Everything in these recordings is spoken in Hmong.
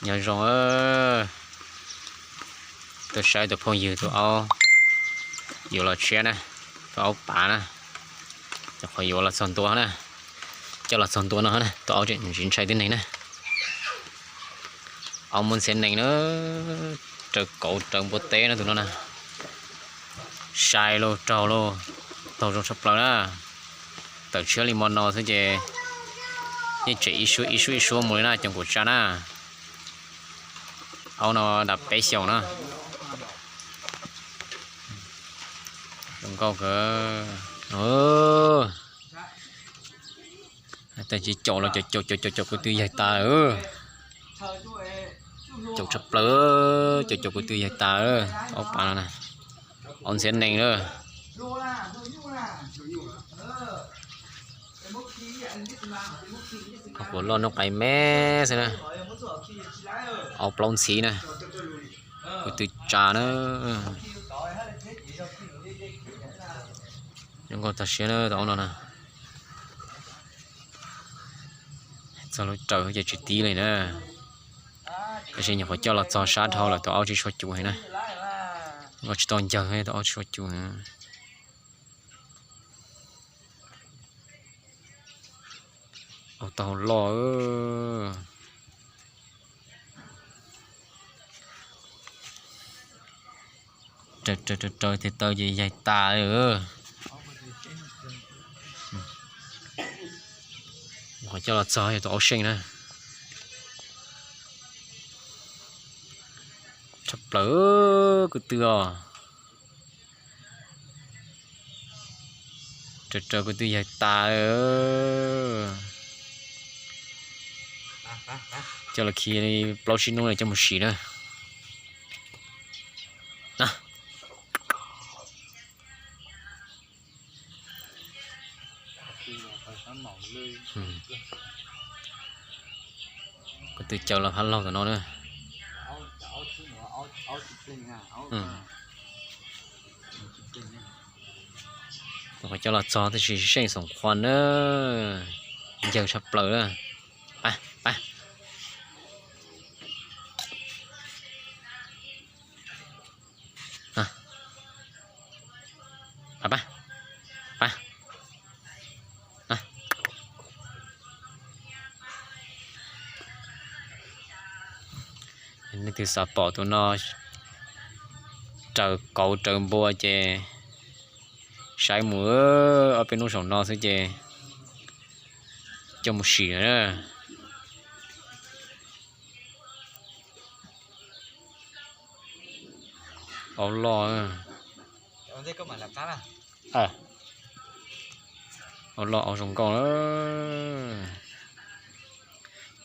Nyob zoo, tuaj saib tus phooj ywg tus aub yuav los tshiab na, tus aub pav na, cov qhov yuav los txog ntua na, coj los txog ntua no na, tus aub tseem ntshai tib neeg na. Aub muab ntxhiab nees na, raws kauv raws npua teb no tus no na. Sai lauj, raug lauj, raug zoo tshaj plaws na. Tawm tshiab li mo no xwb ces yeej tseem ib suab ib suab ib suab mus li na cov nkuam tsa na. Aub no dam peb xyoos na. Zoo nkauj kawg. Tab sis caum los caum caum caum caum kuv twb yaig tas. Caum tshaj plaws, caum caum kuv twb yaig tas. Aub pav no, aub ntxhiab nees na. Kuv loj noob qais me xwb na. Aub plaub ntxhiv na. Kuv twb tsa na. Zoo nkauj tag siab na tus aub no na. Txog lub raws ces tsis tib li na. Tab sis nyuam qhuav coj los txog sab dhau lawm tus aub tsis tshua cuv heev na. Nkauj tsis tau ncaws tus aub tsis tshua cuv heev. Aub taub hau loj. Raws raws raws thiaj tau ces yaig tas li. Qhov coj los txog yog tus aub seej na. Tshaj plaws kuv twb os. Raws raws kuv twb yaig tas. Coj los khi plaub tsib hnub coj mus sim na. Kuv twb caw los phab laug tom no na. Qhov coj los txog tab sis seej xoom qhuas na. Ncaws tshaj plaws na. Pab, pab. Pab, pab. Nej twg xav pom tus no raws kauv raws npua ces saib mus, ob peb hnub saum no xwb ces coj mus sim na. Aub loj, aub loj aub zoo nkauj.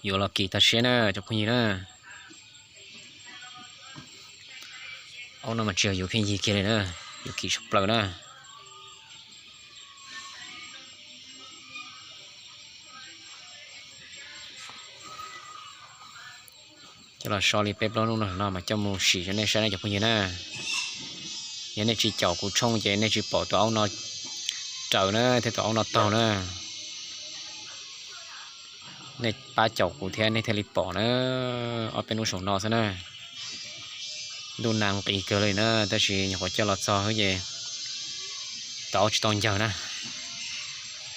Yuav los kim tag siab na cov phooj ywg na. Aub no mas tsis yog yuav pheej yig kiag li na, yuav kim tshaj plaws na. Coj los so li peb plaub hnub no mas coj mus sim rau nej saib na cov phooj ywg na. Yog nej tsis caum kuv tshooj ces nej tsis pom tus aub no raws na thiab tus aub no taug na. Nej pab caum kuv thiab nej thiaj li pom na. Ob peb hnub saum no xwb na. Ntuj nag nqis kawg li na tab sis nyuam qhuav coj los txog xwb ces tus aub tsis tau ncaws na.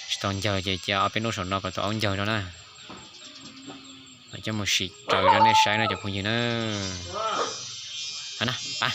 Tsis tau ncaws ces cia ob peb hnub saum no kom tus aub ncaws rau na. Coj mus sim raws rau nej saib no cov phooj ywg na. Pab,